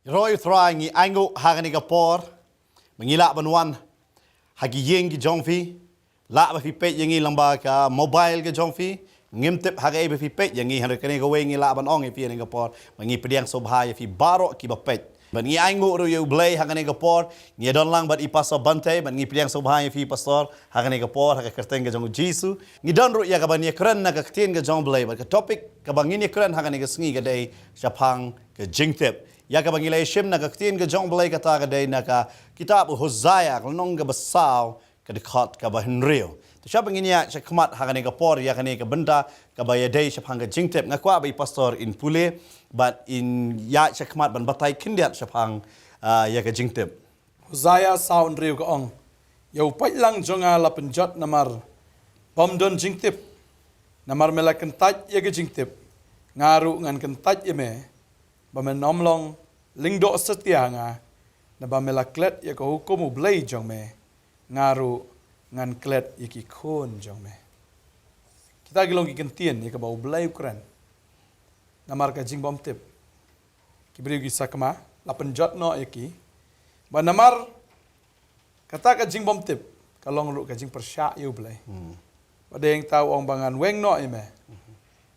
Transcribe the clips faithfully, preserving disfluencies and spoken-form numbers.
Ïaroh ïa u Trai, ngi ainguh ha kane ka por ba ngi lah ban wan ha ki ïing ki jong phi. Lah ba phi peit ïa ngi lyngba ka mobile ka jong phi. Ngim tip ha kaei ba phi peit ïa ngi, hynrei kane kawei ngi lah ban ong ïa phi ha kane ka por ba ngi pdiang sngewbha ïa phi baroh kiba peit. Bad ngi ainguh ruh ïa U Blei ha kane ka por. Ngi don lang bad i Pastor Bante, bad ngi pdiang sngewbha ïa phi Pastor ha kane ka por, ha ka kyrteng ka jong U Jisu. Ngi don ruh ïa kaban ïakren na ka ktien ka jong U Blei, bad ka topic kaba ngin ïakren ha kane ka sngi ka dei shaphang ka jingtip. Ïa kaba ngi la ïashim na ka ktien ka jong U Blei kata ka dei na ka kitab u Hosea, ka lynnong kaba saw, ka dkhot kaba hynriew. Te shwa ba ngin ïaid shakhmat ha kane ka por ïa kane ka bynta kaba ïadei shaphang ka jingtip, nga kwah ba i Pastor in pule bad in ïaid shakhmat ban batai khyndiat shaphang, ah, ïa ka jingtip. Hosea saw hynriew ka ong: Ïa u paitlang jong nga la pynjot namar bym don jingtip. Namar me la kyntait ïa ka jingtip, nga ruh ngan kyntait ïa me ba men ym long lyngdoh satia ha nga, naba me la klet ïa ka hukum U Blei jong me, nga ruh ngan klet ïa ki khun jong me. Kita ki long ki kyntien ïa kaba U Blei u kren namar ka jingbymtip. Ki briew ki sakma, la pynjot noh ïa ki. Ba namar kata ka jingbymtip ka long ruh ka jingpyrshah ïa U Blei. Hmm. Ba dei hangta u ong ba ngan weng noh ïa me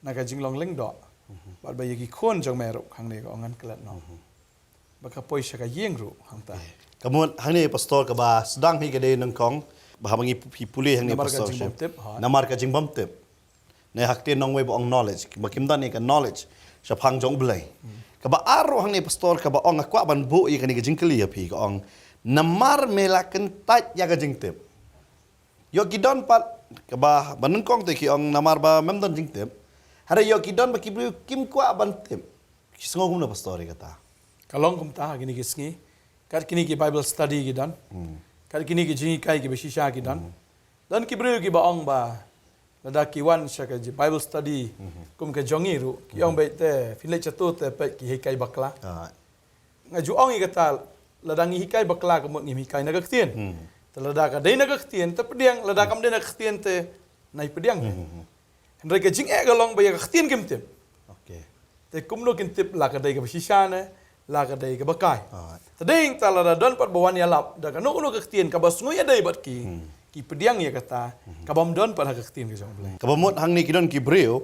na ka jinglong lyngdoh. Hmm. Bad ba ïa ki khun jong me ruh hangne ka ong ngan klet noh. Hmm. Ba ka poi sha ka ïing ruh hangta. Ka mut hangne Pastor kaba sdang hi ka dei nyngkong ba haba ngi pu-, pule hangne Namar ka Pastor, jingbymtip, ha. Namar ka jingbymtip. Ne ha ktien nongwei ba ong knowledge, ba kim don ïa ka knowledge shaphang jong U Blei. Hmm. Kaba ar ruh hangne Pastor kaba ong, nga kwah ban buh ïa kane ka jingkylli ïa phi, ka ong: Namar me la kyntait ïa ka jingtip. Ïoh ki don pat kaba, ba nyngkong te ki ong namar ba mem don jingtip. Hynrei ïoh ki don ba ki briew kim kwah ban tip. Ki sngew kumno Pastor ïa kata? Ka long kumta ha kine ki sngi. Kat kine ki Bible study ki don. Hmm. Kat kine ki jinghikai kiba shisha ki don. Hmm. Don ki briew kiba ong ba lada ki wan sha ka ji-, Bible study, mhm, kum ka jong ngi ruh, ki ong, mhm, beit te phin leit shato te peit ki hikai bakla. Ah. Nga ju ong ïa kata, lada ngi hikai bakla ka mut ngim hikai na ka ktien. Hmm. Te lada ka dei na ka ktien te pdiang, lada, hmm, kam dei na ka ktien te nai pdiang. Hmm, hmm, hmm. Hynrei ka jingeh ka long ba ïa ka ktien kim tip. Okay. Te kumno kin tip la ka dei kaba shisha ne la ka dei kaba kai. Ah. Te dei hangta lada don pat ba wan ïalap da kano kano ka ktien kaba sngew ïadei bad ki, hmm, ki pdiang ïa kata, hmm, kabym don pat ha ka ktien ka jong U Blei. Kaba mut hangne ki don ki briew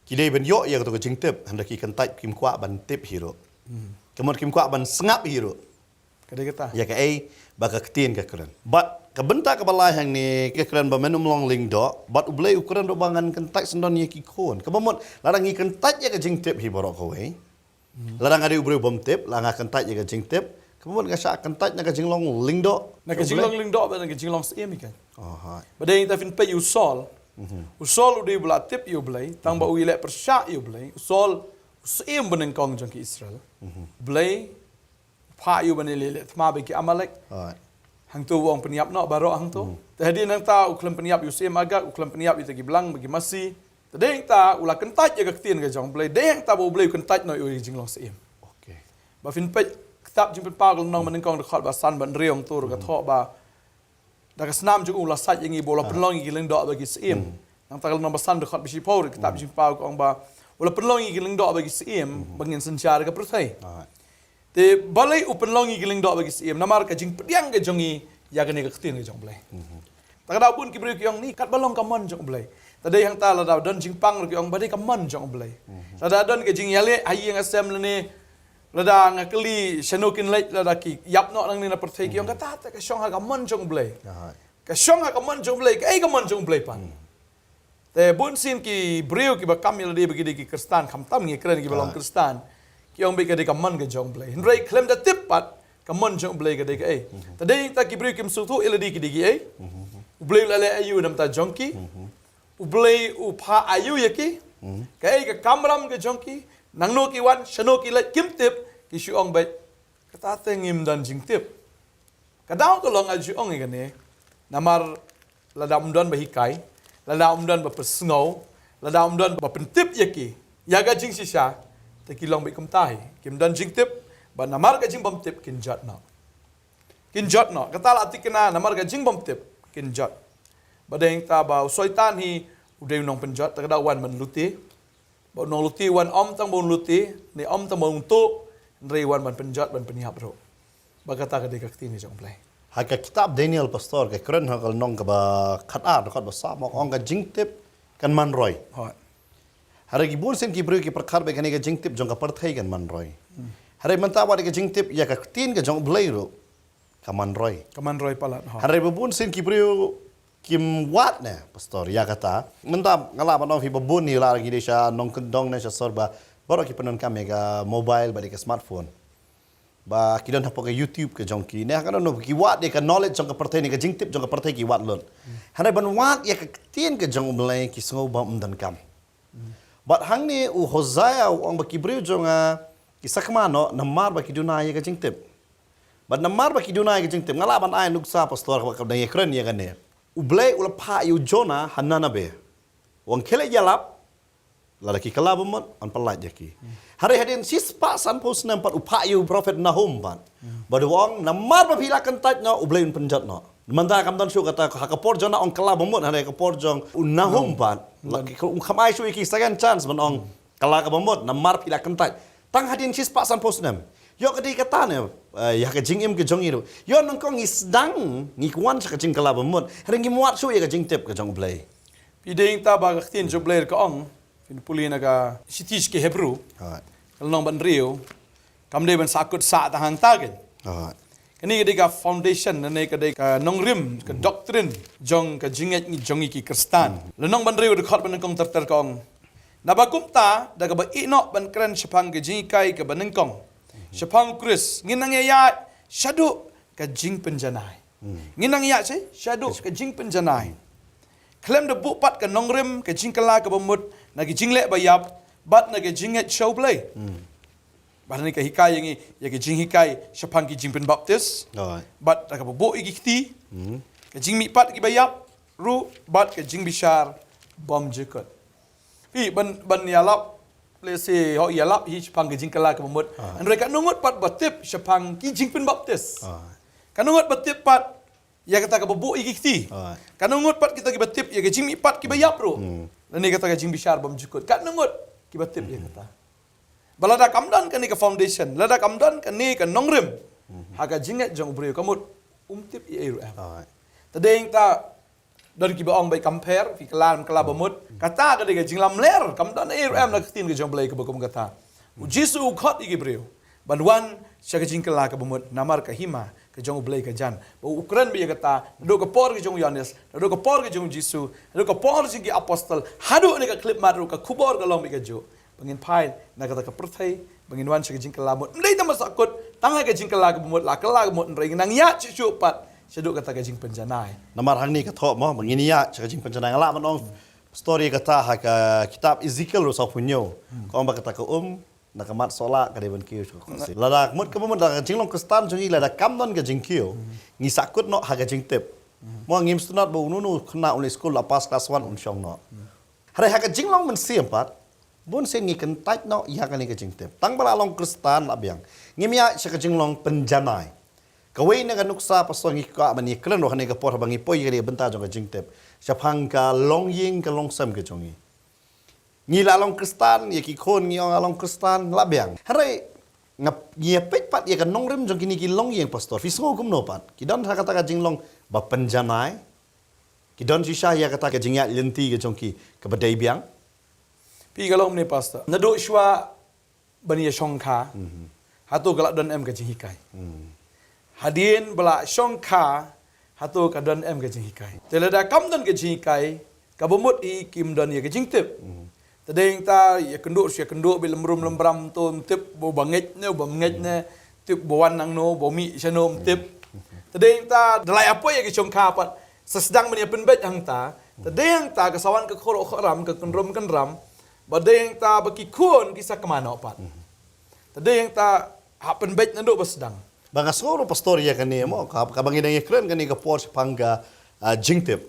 ki dei ban ïoh ïa kato ka jingtip, hynrei ki kyntait, kim kwah ban tip hi ruh. Hmm. Ka mut kim kwah ban sngap hi ruh. Ka dei kata. Ïa kaei ba ka ktien ka kren. Bad ka bynta kaba lai hangne ka kren ba men ym long lyngdoh, bad U Blei u kren ruh ba ngan kyntait syndon ïa ki khun. Kaba mut lada ngi kyntait ïa ka jingtip hi baroh kawei. Hmm. Lada nga dei u briew bym tip, lada nga kyntait ïa ka jingtip, kaba mut nga shah kyntait na ka jinglong lyngdoh. Na ka jinglong lyngdoh bad na ka jinglong syiem hi kan. Oh, hai. Ba dei hangta phin peit ïa u Saul. Mhm. U Saul u dei ba la tip ïa U Blei, tang ba, mhm, u ïaleh pyrshah ïa U Blei. U Saul u syiem banyngkong jong ki Israel. Mhm. U Blei u phah ïa u ban ïaleh leh thma bad ki Amalek. Right. Hangto u ong pynïap noh baroh hangto. Hmm. Te hadien nangta u khlem pynïap ïa u syiem Agag, u khlem pynïap ïa kita ki blang bad ki masi. Te dei hangta u la kyntait ïa ka ktien ka jong U Blei, dei hangta ba U Blei u kyntait noh ïa u ïa ka jinglong syiem. Okay. Ba phin peit kitab Jingpynpaw ka lynnong, hmm, banyngkong dkhot ba san bad hynriew hangto ruh ka, hmm, thoh ba da ka snam jong u la sait ïa ngi ba u la, ah, pynlong ïa ki lyngdoh bad ki syiem. Hmm. Nangta ka lynnong ba san dkhot ba shiphew ruh kitab, hmm, Jingpynpaw ka ong ba u la pynlong ïa ki lyngdoh bad ki syiem, hmm, ba ngin synshar ïa ka pyrthei. Ah. Te balei u pynlong ïa ki lyngdoh bad ki syiem? Namar ka jingpdiang ka jong ngi ïa kane ka ktien ka jong U Blei. Mhm. Ta ka daw bun ki briew ki ong ni katba long ka mon jong U Blei. Ta dei hangta lada don jingpang ruh ki ong ba dei ka mon jong U Blei. Mhm. Lada don ka jingïaleh ha ïing ha sem lane lada nga kylli shano kin leit lada ki ïap noh nangne na pyrthei ki ong, mhm, kata te ka shong ha ka mon jong U Blei. Aha. Ka shong ha ka mon jong U Blei, kaei ka mon jong U Blei pat? Mhm. Te bun sien ki briew kiba kam ïa lade ba ki dei ki Khristan, khamtam ngi kren kiba long, ah, Khristan. Ki ong beit ka dei ka mon ka jong U Blei. Hynrei khlem da tip pat ka mon jong U Blei ka dei kaei. Mhm. Te dei ta ki briew kim sngewthuh ïa lade ki dei kiei. Mhm. U Blei u la leh aïu na bynta jong ki. Mhm. U Blei u phah aïu ïa ki. Mhm. Kaei ka kamram ka jong ki. Nangno ki wan, shano ki leit kim tip, ki shu ong beit kata te ngim don jingtip. Ka daw ka long aju ong ïa kane, namar lada ym don ba hikai, lada ym don ba pynsngew, lada ym don ba pyntip ïa ki ïa ka jingshisha, te ki long beit kumta hi, kim don jingtip, bad namar ka jingbymtip kin jot noh. Kin jot noh, kata la thikna, namar ka jingbymtip kin jot. Ba dei hangta ba u Soitan hi u dei u nongpynjot, ta ka daw wan ban lute. Ba u nonglute wan ym tang ba un lute, ne ym tang ba un tuh, Hynrei wan ban pynjot, ban pynïap ruh. Ba kata ka dei ka ktien ka jong U Blei. Ha ka kitab Daniel, pastor, ka kren ha ka lynnong kaba khatar, dkhot ba saw, ong ka jingtip kan man roi. Hooid. Hynrei ki bun sien ki briew ki pyrkhat ba kane ka jingtip jong ka pyrthei kan man roi. Hynrei mynta wat ka jingtip ïa ka ktien ka jong U Blei ruh ka man roi. Ka man roi palat, hooid. Hynrei ba bun sien ki briew kim wad ne, pastor, ïa kata. Mynta nga lah ban ong phi ba bun hi la ngi dei sha nongkyndong ne sha sor ba baroh ki pyndonkam ïa ka mobile bad ïa ka smartphone. Ba ki don hapoh ka YouTube ka jong ki. Ne ha ka don ki wad ïa ka knowledge jong ka pyrthei ne ka jingtip jong ka pyrthei ki wad lut. Hynrei ban wad ïa ka ktien ka jong U Blei ki sngew ba ym donkam. Bad hangne u Hosea u ong ba ki briew jong nga ki sakma noh namar ba ki duna ïa ka jingtip. Bad namar ba ki duna ïa ka jingtip, nga lah ban ai nuksa, pastor, kaba ka dang ïakren ïa kane. U Blei u la phah ïa u Jonah ha Ninive. U ong khie leit ïalap, lada ki kylla bamut, yn pyllait ïa ki. Hynrei hadien shispah sanphew snem pat u phah ïa u prophet Nahum pat. Bad u ong namar ba phi la kyntait noh, U Blei un pynjot noh. Mynta kam don shuh kata, ha ka por Jonah ong kylla bamut, hynrei ha ka por jong u Nahum pat la ki, um kham ai shuh ïa ki second chance ban ong kylla ka bamut namar phi la kyntait. Tang hadien shispah sanphew snem. Ïoh ka dei kata ne, eh, ïa ka jingim ka jong ngi ruh. Ïoh nyngkong ngi sdang, ngi kwah sha ka jingkylla bamut. Hynrei ngim wad shuh ïa ka jingtip ka jong U Blei. Phi dei nangta ba ka ktien jong U Blei ka ong, phin pule na ka shithi sha ki Hebru. Hooid. Ka lynnong ba hynriew. Kam dei ban sahkut sah tang hangta kein. Hooid. Kane ka dei ka foundation, kane ka dei ka nongrim, ka doctrine jong ka jingngeit jong ngi ki Khristan. Lynnong ba hynriew, dkhot ba nyngkong ter ter ka ong. Naba kumta, da kaba ïehnoh ban kren shaphang ka jinghikai kaba nyngkong shaphang U Khrist, ngin nang ïaid shaduh ka jingpynjanai. Ngin nang ïaid shaduh ka jingpynjanai. Khlem da buh pat ka nongrim ka jingkylla kaba mut na ka jingleh ba ïap bad na ka jingngeit sha U Blei. Bad kane ka hikai ïa ngi ïa ka jinghikai shaphang ki jingpynbaptis. Hooid. Bad da kaba buh ïa ki kti. Ka jingmihpat kiba ïap ruh bad ka jingbishar bymjukut. Phi ban, ban ïalap, let's say, hok ïalap hi shaphang ka jingkylla kaba mut. Hooid. Hynrei katno ngut pat ba tip shaphang ki jingpynbaptis. Hooid. Katno ngut ba tip pat ïa kata kaba buh ïa ki kti. Hooid. Katno ngut pat kita kiba tip ïa ka jingmihpat kiba ïap ruh. Lane kata ka jingbishar bymjukut. Katno ngut kiba tip ïa kata. Ba lada kam don kane ka foundation, lada kam don kane ka nongrim ha ka jingngeit jong u briew, ka mut um tip ei ei ruh em. Hooid. Te dei nangta don kiba ong ba i compare, phi kylla, ym kylla ba mut. Kata ka dei ka jinglamler, kam don ei ei ruh em na ka ktien ka jong u Blei kaba kum kata. U Jisu u khot ïa ki briew ban wan sha ka jingkylla kaba mut namar ka hima ka jong u Blei ka jan. Ba u kren beit ïa kata naduh ka por ka jong u Ïoannis, naduh ka por ka jong u Jisu, naduh ka por jong ki apostol haduh kane ka khyllipmat ruh ka khubor ka long beit kajuh. Ba ngin phai na kata ka pyrthei, ba ngin wan sha ka jingkylla mut. Ym dei tang ba sahkut tang ha ka jingkylla kaba mut, la kylla kaba mut, hynrei ngin nang ïaid shuh shuh pat shaduh kata ka jingpynjanai. Namar hangne ka thoh mo ba ngin ïaid sha ka jingpynjanai. Nga lah ban ong story kata ha ka kitab Ezekiel ruh sawphew hynñiew. Ka ong ba kata ka um na ka mat sohlah ka dei ban kiew sha ka khohsiew. Lada ka mut kaba mut, lada ka jinglong Khristan jong ngi lada kam don ka jingkiew, ngi sahkut noh ha ka jingtip. Mo, ngim sngewtynnat ba uno uno u khynnah un leit skul, la pass class one un shong noh. Hynrei ha ka jinglong mynsiem pat, bun sien ngi kyntait noh ïa kane ka jingtip. Tang ba la long Khristan la biang, ngim ïaid sha ka jinglong pynjanai. Kawei na ka nuksa pastor ngi kwah ban ïakren ruh ha kane ka por haba ngi poi ïa kane ka bynta jong ka jingtip, shaphang ka longïing ka longsem ka jong ngi. Ngi la long Khristan, ïa ki khun ngi ong la long Khristan, la biang. Hynrei nga, ngi ïa peit pat ïa ka nongrim jong kine ki longïing, pastor, phi sngew kumno pat? Ki don ha kata ka jinglong ba pynjanai? Ki don shisha ïa kata ka jingïaid lynti ka jong ki kaba dei biang? Phi, ka long kumne, pastor. Naduh shuwa ban ïa shongkha, hato ka la don em ka jinghikai? Hadien ba la shongkha, hato ka don em ka jinghikai? Te lada kam don ka jinghikai, kaba mut hi kim don ïa ka jingtip. Te dei nangta ïakynduh shu ïakynduh beit, lymrum lymbram, to ym tip ba u ba ngeit ne, u bym ngeit ne, tip ba wan nangno, ba u mih shano, ym tip. Te dei nangta da la ïa poi ïa ka shongkha pat, sa sdang ban ïa pynbeit hangta. Te dei nangta ka sa wan ka khroh khram, ka kynrum kynram. Ba dei nangta ba ki khun ki sa kmen noh pat. Te dei nangta hap pynbeit naduh ba sdang. Ba nga sngew ruh, pastor, ïa kane mo, ka, kaba ngi dang ïakren kane ka por shaphang ka, ah, jingtip.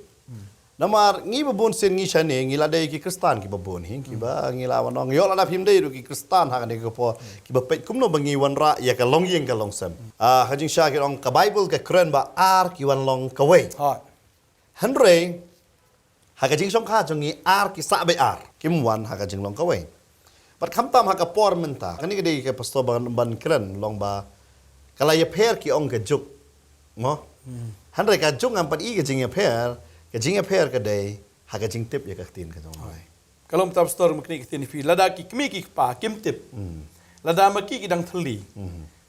Namar ngi ba bun sien ngi shane, ngi la dei ki Khristan kiba bun hi, kiba ngi la wan ong, ïoh lada phim dei ruh ki Khristan ha kane ka por, kiba peit kumno ba ngi wanrah ïa ka longïing ka longsem. Ah, ha jingshisha ki ong ka Baibl ka kren ba ar ki wan long kawei. Hooid. Hynrei ha ka jingshongkha jong ngi ar ki sah beit ar. Kim wan ha ka jinglong kawei. Pat khamtam ha ka por mynta. Kane ka dei ka pastor ban, ban kren long ba ka la ïapher ki ong ka juk. Mo? Hynrei ka juk ngam pat i ka jingïapher, ka jingïapher ka dei ha ka jingtip ïa ka ktien ka jong u Blei. Ka long tam pastor ma kane ka ktien phi. Lada ki kmie ki kpa kim tip. Lada ma ki ki dang thylli.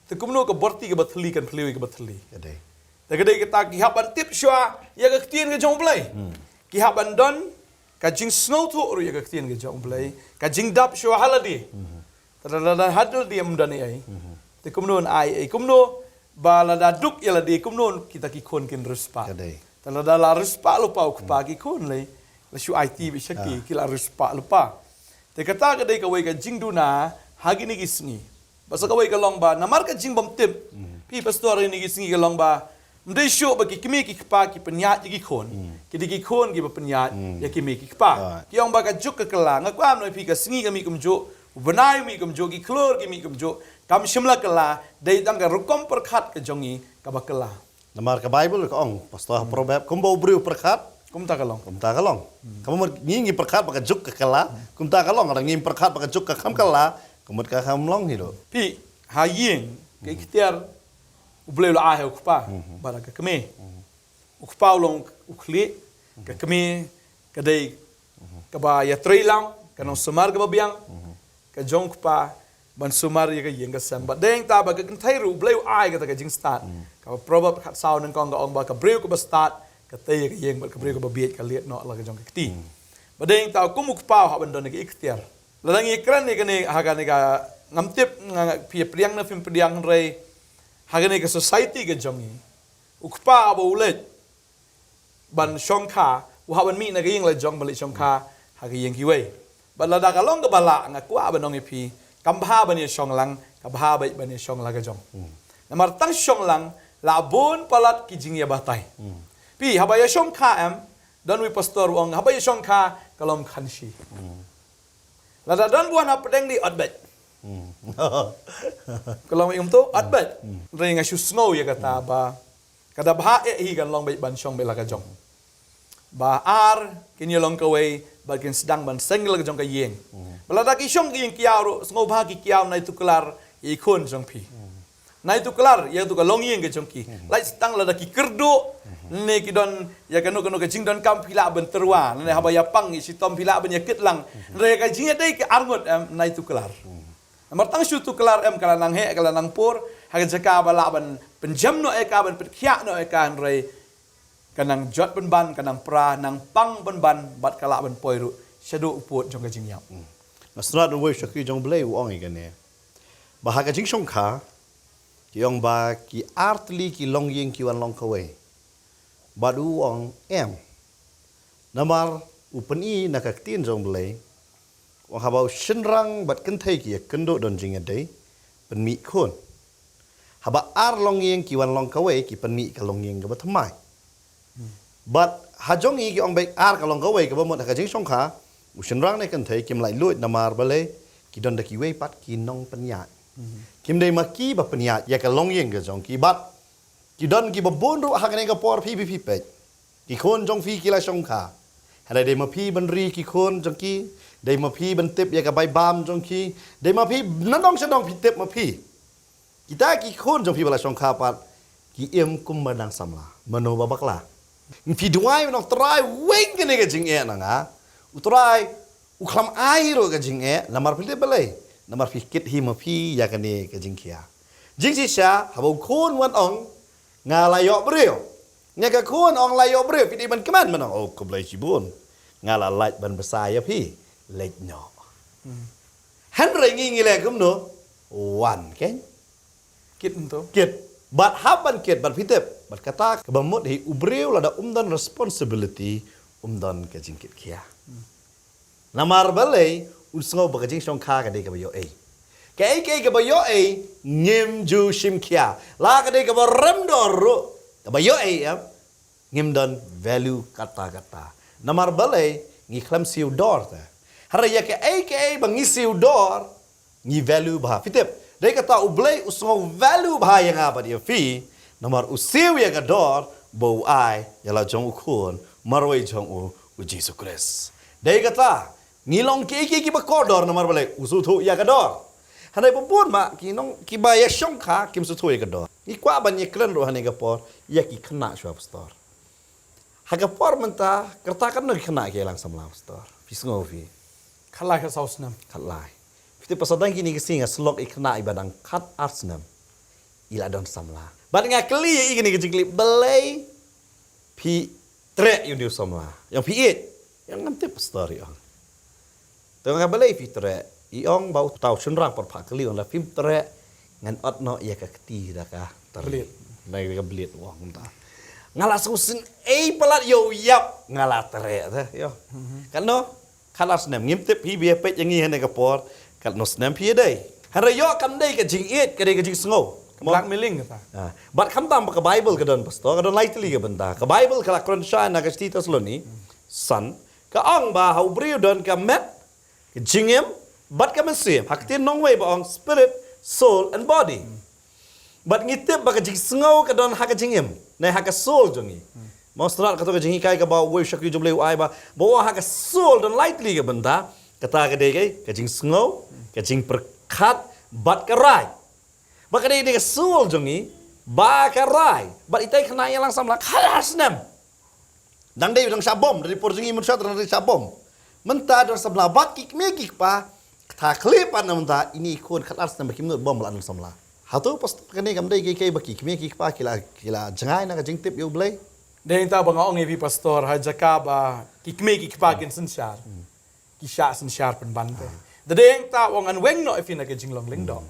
Te kumno ka borti kaba thylli kan phylliew ïa kaba thylli. Ka dei. Te ka dei kata ki hap ban tip shuwa ïa ka ktien ka jong u Blei. Ki hap ban don ka jingsngewthuh ruh ïa ka ktien ka jong u Blei. Ka jingdap shuwa ha lade. Te lada ha lade ym don ei ei. Te kumno yn ai ei kumno ba lada duk ïa lade kumno kita ki khun kin riewspah. Ka dei. Te lada la riewspah lypa u kpa ki khun lei. La shu aiti beit sha ki ki la riewspah lypa. Te kata ka dei kawei ka jingduna ha kine ki sngi. Ba sa kawei ka long ba namar ka jingbymtip. Phi pastor ha kine ki sngi ka long ba ym dei shuh ba ki kmie ki kpa ki pynïaid ïa ki khun. Ki dei ki khun kiba pynïaid ïa ki kmie ki kpa. Ki ong ba ka juk ka kylla. Nga kwah ban ong ïa phi ka sngi ka mih kumjuh, u bnai u mih kumjuh, ki khlur ki mih kumjuh. Kam shym la kylla, dei tang ka rukom pyrkhat ka jong ngi kaba kylla. Namar ka Baibl ka ong, pastor, ha Proverb, kumba u briew pyrkhat. Kumta ka long. Kumta ka long. Ka mut ngi ngi pyrkhat ba ka juk ka kylla, kumta ka long, lada ngim pyrkhat ba ka juk ka kham kylla, ka mut ka kham long hi ruh. Phi, ha ïing, ka iktiar u Blei u la ai ha u kpa bad ka kmie. U kpa u long u khlieh, ka kmie ka dei kaba ïatrei lang, ka nongsumar kaba biang, ka jong u kpa ban sumar ïa ka ïing ka sem. Bad dei ta ba ka kynthei ruh u Blei u ai kata ka jingstad. Kaba Proverb khatsaw nyngkong ka ong ba ka briew kaba stad ka tei ïa ka ïing bad ka briew kaba bieit ka liat noh la ka jong ka kti. Bad dei ta kum u kpa u hap ban don ïa ka iktiar. Lada ngi kren ïa kane ha kane ka ngam tip nga, nga phi pdiang ne phim pdiang hynrei ha kane ka society ka jong ngi. U kpa haba u leit ban shongkha, u hap ban mih na ka ïing la jong ban leit shongkha ha ka ïing kiwei. Bad lada ka long kaba lah nga kwah ban ong ïa phi, kam bha ban ïa shong lang, ka bha beit ban ïa shong la ka jong. Namar tang shong lang la bun palat ki jingïabatai. Phi haba ïa shongkha em, don uwei pastor u ong haba ïa shongkha ka long khanshi. Lada don buan hapdeng di ot beit. Ka long ïa kumto ot beit. Hynrei nga shu sngew ïa kata ba ka da bha eh hi kan long beit ban shong beit la ka jong. Ba ar kin ïa long kawei bad kin sdang ban seng la ka jong ka ïing. Ba lada ki shong ki ïing kiaw ruh sngew bha ki kiaw nai tuklar ïa i khun jong phi. Nai tuklar ïa tu ka longïing ka jong ki. Lait sdang lada ki kyrduh ne ki don ïa kano kano ka jingdonkam phi lah ban tyrwa ne haba ïa pang ïa shitom phi lah ban ïa kit lang. Hynrei ka jingïadei ka arngut em nai tuklar. Namar tang shu tuklar em ka la nang heh ka la nang pur ha ka jaka ba lah ban pynjem noh ïa ka ban pynkhiah noh ïa ka hynrei ka nang jot pynban ka nang pra nang pang pynban bad ka lah ban poi ruh shaduh u pud jong ka jingïap. Nga sngewthuh uwei u shakri jong u Blei u ong ïa kane ba ha ka jingshongkha ki ong ba ki ar tylli ki longïing ki wan long kawei. Bad u ong em. Namar u pyni na ka ktien jong u Blei u ong haba u shynrang bad kynthei ki ïakynduh don jingïadei pynmih khun. Haba ar longïing ki wan long kawei ki pynmih ka longïing kaba thymmai. Bad ha jong ngi ki ong beit ar ka long kawei kaba mut ha ka jingshongkha u shynrang ne kynthei kim laitluid namar balei ki don da kiwei pat ki nongpynïaid. Kim dei ma ki ba pynïaid ïa ka longïing ka jong ki bad ki don kiba bun ruh ha kane ka por phi phi phi peit. Ki khun jong phi ki la shongkha. Hynrei dei ma phi ban ri ki khun jong ki, dei ma phi ban tip ïa ka bai bam jong ki, dei ma phi nandong shandong phi tip ma phi. Kita ki khun jong phi ba la shongkha pat ki im kum ba dang samla. Mano ba bakla. Phi duwai mano Trai weng kane ka jingeh na nga. U Trai u khlam ai ruh ka jingeh namar phi tip balei. Namar phi kit hi ma phi ïa kane ka jingkhia. Jingshisha haba u khun wan ong nga la ïoh briew. Nga ka khun ong la ïoh briew phi dei ban kmen mano oh khublei shibun. Nga la lait ban bsa ïa phi. Leit noh. Hynrei ngi ngi leh kumno wan kein. Kit nto. Kit. Bad hap ban kit bad phi tip bad kata kaba mut hi u briew lada um don responsibility um don ka jingkit khia. Namar balei un sngew ba ka jingshongkha ka dei kaba ïoh ei. Kaei kaei kaba ïoh ei ngim ju shim khia. La ka dei kaba rem dor ruh kaba ïoh ei em. Ngim don value katta katta. Namar balei ngi khlem siew dor te. Hynrei ïa kaei kaei ba ngi siew dor ngi value bha. Phi tip, dei kata u Blei u sngew value bha ïa nga bad ïa phi. Namar u siew ïa ka dor ba u ai ïa la jong u khun marwei jong u u Jisu Khrist. Dei kata Ngi long kiei kiei kiba kordor namar balei u sngewthuh ïa ka dor. Hynrei ba bun ma ki nong kiba ïa shongkha kim sngewthuh ïa ka dor. Ngi kwah ban ïa kren ruh hane ka por ïa ki khynnah shuwa pastor. Ha ka por mynta kyrta katno ki khynnah ki ïalang samla pastor? Phi sngew phi? Khatlai khatsaw snem. Khatlai. Phi tip pastor dang kine ki sngi nga slok i khynnah iba dang khatar snem. I la don samla. Bad nga kylli ïa i kine ki jingkylli balei phi treh ïa u samla. Ïa phi ïeit. Ïa ngam tip pastor ïa. Te nga balei phi treh. I ong ba u tau shynrang pat pha kylli ong la phim treh ngan ot noh ïa ka kti da ka tari. Blade. Na ka blade u ong ta. Nga la sngewsih ei palat ïa u ïap nga la treh te ïa. Katno? Khatlai snem ngim tip hi bia peit ïa ngi hane ka por. Katno snem phi dei. Hynrei ïoh kam dei ka jingïeit ka dei ka jingsngew. Blackmailing kata. Ah, bad khamtam ba ka Bible ka don pastor ka don lai tylli ka bynta. Ka Bible ka la kren shai na ka shithi Thessaloni san ka ong ba ha u briew don ka met, ka jingim bad ka mynsiem. Ha ka ktien nongwei ba ong spirit, soul and body. Bad ngi tip ba ka jingsngew ka don ha ka jingim ne ha ka soul jong ngi. Mo strat kato ka jinghikai kaba uwei u shakri jong u Blei u ai ba ba ha ka soul don lai tylli ka bynta. Kata ka dei ka jingsngew, ka jingpyrkhat bad ka rai. Ba ka dei dei ka soul jong ngi ba ka rai. Bad itai khynnah ïalang samla khatlai snem. Dang dei dang shabom, dang dei por jong ngi mynshwa dang dei shabom. Mynta don samla bad ki kmie ki kpa. Kata khlieh pat na mynta ine i khun khatlai snem ba kim nud bom la don samla. Hato pastor kane kam dei kiei kiei ba ki kmie ki kpa ki la ki la jngai na ka jingtip ïa u Blei. Dei ta ba nga ong ïa phi pastor ha jaka ba ki kmie ki kpa kin synshar. Ki shah synshar pynban te. Da dei ta ong ngan weng noh ïa phi na ka jinglong lyngdoh.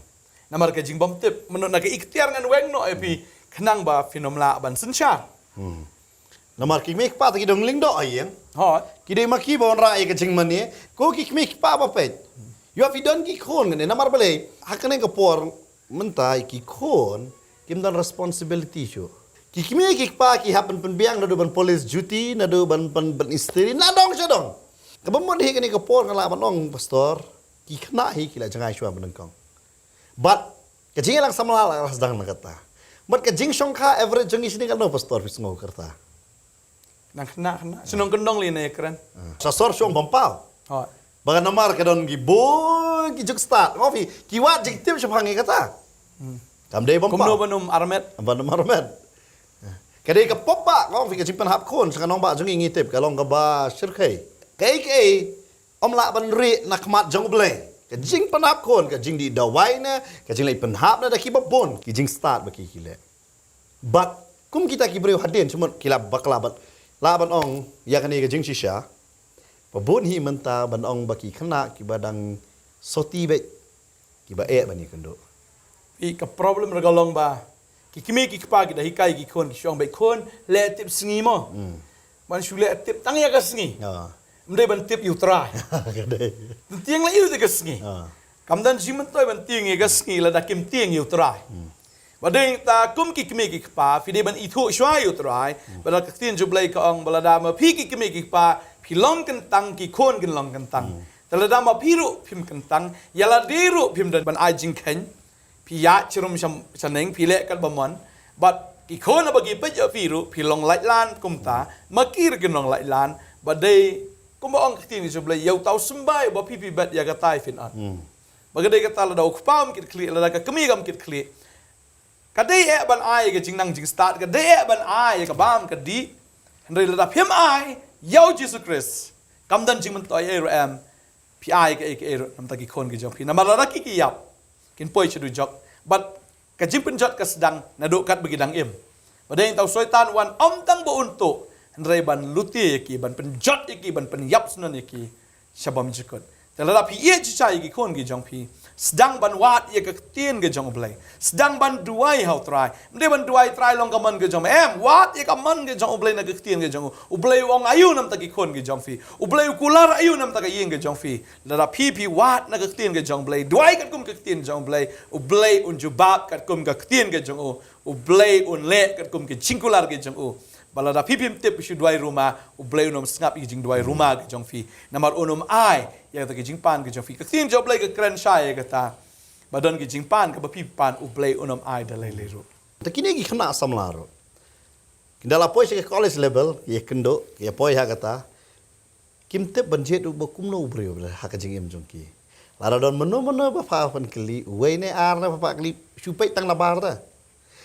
Namar ka jingbym tip mynno na ka iktiar ngan weng noh ïa phi khnang ba phin ym lah ban synshar. Namar ki mih pat ki dong lyngdoh a ïing. Hooid. Ki dei ma ki ba wanrah ïa ka jingmane. Ko ki kmie ki kpa ba peit. Ïoh phi don ki khun kane namar balei ha kane ka por mynta ki khun kim don responsibility shuh. Ki kmie ki kpa ki hap ban pynbiang naduh ban police duty naduh ban ban ban istri na dong sha dong. Kaba mut hi kane ka por nga lah ban ong pastor ki khynnah hi ki la jngai shuwa ba nyngkong. Bad ka jingïalang samla la sdang na kata. Bad ka jingshongkha average jong ngi shini katno pastor phi sngew kata. Nang khynnah khynnah. Shnong kyndong lei ne kren. Sa sor shong bam paw. Hooid. Ba ka namar ka don ki bun ki juk stad. Ngo phi ki wad jingtip shaphang ngi kata. Kam dei bam paw. Kumno ban ym armet. Ban ym armet. Ka dei ka pop ba ngo phi ka jingpynhap khun sha ka nongbah jong ngi ngi tip ka long kaba shyrkhei. Kaei kaei Ym lah ban rieh na khmat jong U Blei. Ka jingpynhap khun, ka jingdih dawai ne, ka jingleh pynhap ne da kiba bun, ki jingstad ba ki ki leh. Bad kum kita ki briew hadien, shu mut ki la bakla bad lah ban ong ïa kane ka jingshisha. Ba bun hi mynta ban ong ba ki khynnah kiba dang soti beit. Kiba eh ban ïakynduh. Phi ka problem ruh ka long ba ki kmie ki kpa ki da hikai ki khun ki shu ong beit khun leh tip sngi mo. Ban shu leh tip tang ïa ka sngi. Ym dei ban tip ïa U Trai. Ka dei. Tieng leh ïa ka sngi. Kam don jingmyntoi ban tieng ïa ka sngi lada kim tieng ïa U Trai. Ba dei ta kum ki kmie ki kpa phi dei ban ithuh shuwa ïa U Trai. Ba la ka ktien jong U Blei ka ong ba lada ma phi ki kmie ki kpa phi long kyntang ki khun kin long kyntang. Te lada ma phi ruh phim kyntang, ïa lade ruh phim don ban ai jingkheiñ, phi ïaid sharum sha, shaneng, phi leh katba mon, bad ki khun ba ki peit ïa phi ruh, phi long laitlan kumta, ma ki ruh kin long laitlan, ba dei kumba ong ka ktien jong U Blei, ïa uta u symbai ba phi phi bet ïa katai phin ot. Ba ka dei kata lada u kpa um kit khlieh, lada ka kmie kam kit khlieh. Ka dei eh ban ai ka jingnang jingstad, ka dei eh ban ai ka bam ka dih. Hynrei lada phim ai ïa U Jisu Khrist, kam don jingmyntoi ei ruh em. Phi ai kaei kaei ruh namar ki khun ki jong phi. Namar lada ki ki ïap kin poi sha dujok. Bad ka jingpynjot ka sdang naduh katba ki dang im. Ba dei tang u Soitan wan ym tang ba un tuh hynrei ban lute ïa ki, ban pynjot ïa ki, ban pynïap shnong ïa ki. Sha bymjukut. Te lada phi ïeit shisha ïa ki khun ki jong phi. Sdang ban wad ïa ka ktien ka jong U Blei. Sdang ban duwai ha U Trai. Ym dei ban duwai Trai long ka mon ka jong me. Em, wad ïa ka mon ka jong U Blei na ka ktien ka jong u. U Blei u ong aïu namar ki khun ki jong phi. U Blei u kular aïu namar ka ïing ka jong phi. Lada phi phi wad na ka ktien ka jong U Blei. Duwai katkum ka ktien jong U Blei. U Blei un jubab katkum ka ktien ka jong u. U Blei un leh katkum ka jingkular ka jong u. Ba lada phi phim tip shu duwai ruma, U Blei un ym sngap ïa ka jingduwai ruma ka jong phi. Namar un ym ai ïa kata ka jingpan ka jong phi. Ka ktien jong U Blei ka kren shai ïa kata. Ba don ka jingpan kaba phi pan U Blei un ym ai da lei lei ruh. Te kine ki khynnah samla ruh. Ki da la poi sha ka college level, ïa kynduh, ïa poi ha kata. Kim tip ban jied u ba kumno u briew ha ka jingim jong ki. Lada don mano mano ba pha phan kylli, uwei ne ar ne pha pha kylli, shu peit tang na bar da.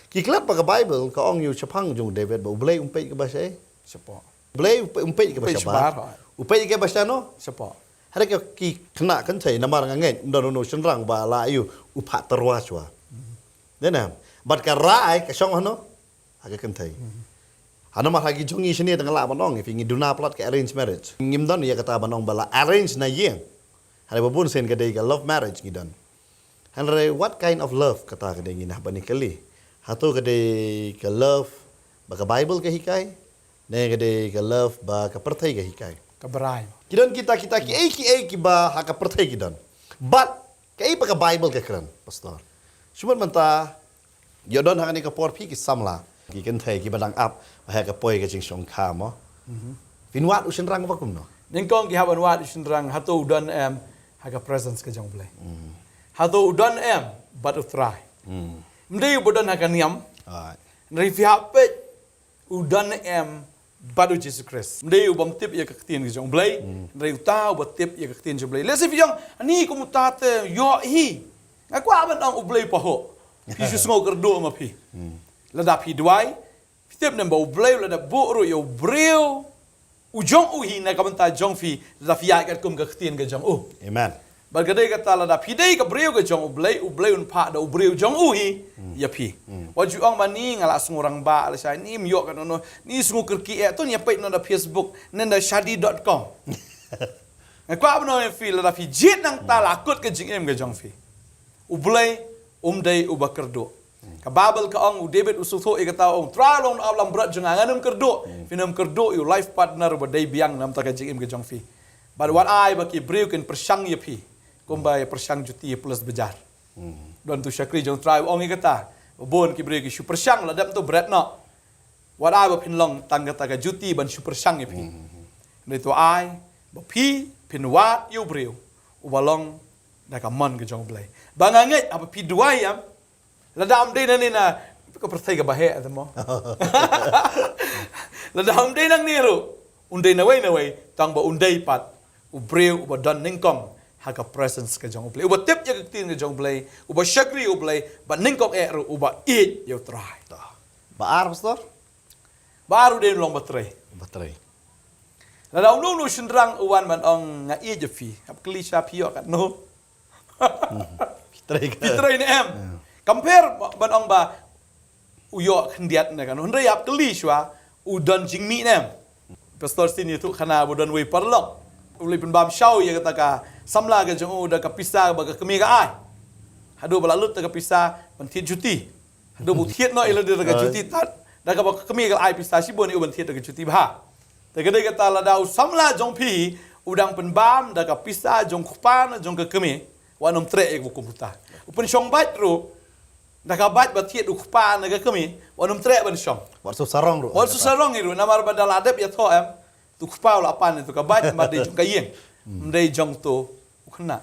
Ki klet ba ka Bible ka ong ïa u shaphang jong u David ba U Blei um peit kaba shaei. Shapoh. U Blei um peit, um peit kaba shabar. U peit kaba shano. Shapoh. Hare ka ki khynnah kynthei namar nga ngeit, ym don uno u shynrang ba la ïoh u phah tyrwa shuwa. Dei ne em? Bad ka rai ka shong hano. Ha ka kynthei. Hano mar ha ki jong ngi shane dang lah ban ong, ïa phi ngi duna palat ka arranged marriage. Ngim don ïa kata ban ong ba la arrange na ïing. Hare ba bun sien ka dei ka love marriage ngi don. Hynrei what kind of love kata ka dei ngi nah ban ïa kylli. Hato ka dei ka love ba ka Bible ka hikai? Ne ka dei ka love ba ka pyrthei ka hikai? Ka brai. Ki don kita kita kiei kiei kiba ha ka pyrthei ki don. But kaei ba ka Bible ka kren, Pastor? Shu mut mynta, ïoh don ha kane ka por phi ki samla, ki kynthei kiba dang ap ha ka poi ka jingshongkha mo. Phin wad u shynrang ba kumno? Nyngkong ki hap ban wad u shynrang, hato u don em ha ka presence ka jong U Blei. Hato u don em bad U Trai. Ym dei u ba don ha ka niam. Alright. Hynrei phi hap peit u don em bad U Jisu Khrist. Ym dei u bym tip ïa ka ktien ka jong U Blei. Hynrei uta u ba tip ïa ka ktien jong U Blei. Lehse phi ong, ani kum uta te ïoh hi. Nga kwah ban ong U Blei pahuh. Phi shu sngew kyrduh ma phi. Lada phi duwai, phi tip ne em ba U Blei lada buh ruh ïa u briew u jong u hi na ka bynta jong phi, lada phi ïaid katkum ka ktien ka jong u. Amen. Bad ka dei kata lada phi dei ka briew ka jong U Blei, U Blei un phah da u briew jong u hi ïa phi. Wat ju ong ba ni nga la sngew rangbah lashai, ni ym ïoh kano kano, ni sngew kyrkieh, to ngin ïa peit noh da Facebook, ne da shadi dot com. Nga kwah ban ong ïa phi, lada phi jied nangta la kut ka jingim ka jong phi. U Blei um dei u ba kyrduh. Ka Bible ka ong, u David u sngewthuh ïa kata, u ong, Trai long na ap langbrot jong nga, ngan ym kyrduh. Phin ym kyrduh ïa u life partner u ba dei biang na bynta ka jingim ka jong phi. Bad wat ai ba ki briew kin pyrshang ïa phi kumba ïa pyrshang juti ïa pules bajar. Don utu u shakri jong U Trai u ong ïa kata. Ba bun ki briew ki shu pyrshang, la dep to bret noh. Wat ai ba phin long tang kata ka juti ban shu pyrshang ïa phi. Hynrei to ai ba phi phin wad ïa u briew u ba long da ka mon ka jong U Blei. Ba nga ngeit haba phi duwai ïa, lada um dei nangne na ka pyrthei kaba heh te mo. Lada um dei nangne ruh, un dei nawei nawei, tang ba un dei pat u briew u ba don nyngkong ha ka presence ka jong U Blei, u ba tip ïa ka ktien ka jong U Blei, u ba shakri ïa U Blei, bad nyngkong eh ruh u ba ïeit ïa U Trai. Ba ar, Pastor? Ba ar u dei un long ba trei. Ba trei. Lada uno uno u shynrang u wan ban ong nga ïeit ïa phi, hap kylli sha phi ïoh katno. Phi trei ka. Phi trei ne em? Compare ban ong ba u ïoh khyndiat ne katno. Hynrei hap kylli shuwa u don jingmih ne em. Pastor Sini tu khana ba don wei paralok. U leit pynbam shaw ïa kata ka samla ka jong u da ka pisa ba ka kmie ka ai. Haduh ba la lut ta ka pisa ban thied juti. Haduh ba u thied noh ïa lade da ka juti tad, da kaba ka kmie ka la ai pisa shibun ïa u ban thied da ka juti bha. Te ka dei kata lada u samla jong phi u dang pynbam da ka pisa jong u kpa ne jong ka kmie, wat nym treh ïa kaba kum kata. U pynshong bait ruh da ka bait ba thied u kpa ne ka kmie, wat nym treh ban shong. Wat shu sarong ruh. Wat shu sarong ruh, namar ba da la dep ïathoh em, tu kpa u la pan tu ka bait, ba dei jong ka ïing. Ym dei jong tu u khynnah.